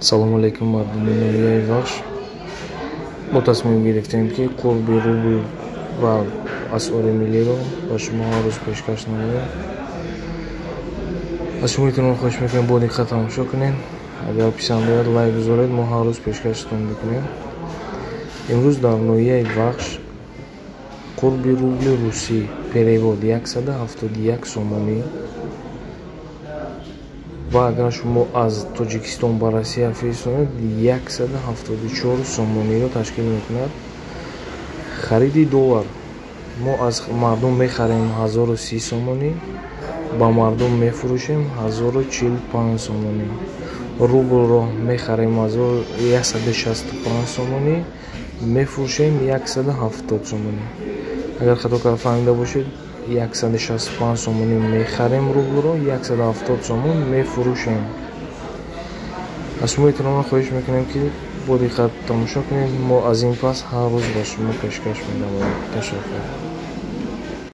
Салому алейкум, мардуми ноҳияи Вахш. Мо тасмим гирифтем, ки қурби рубл ва асъори миллиро ба шумо ҳар рӯз пешкаш намоем. Аз шумо эҳтиром хоҳиш мекунем, бо диққат тамошо кунед. Агар писанд ояд, лайк гузоред, мо ҳар рӯз пешкаштон мекунем. Имрӯз дар ноҳияи Вахш қурби рубли русӣ перевод 171 сомонӣ ва агар шумо аз Тоҷикистон ба Россия фиристонед, 174 сомониро ташкил мекунад. Хариди доллар мо аз мардум мехарем 1030 сомонӣ, ба мардум мефурӯшем 1045 сомонӣ. Рублро мехарем 165 сомонӣ, мефурӯшем 170 сомонӣ. Агар хато карда фаҳмида бошед, 165 сомонӣ мехарем рублро, 170 сомон мефурӯшем. Аз шумо эҳтироман хоҳиш мекунем, ки бо диққат тамошо кунед. Мо аз ин пас ҳар рӯз ба шумо пешкаш менамоем. Ташаккур.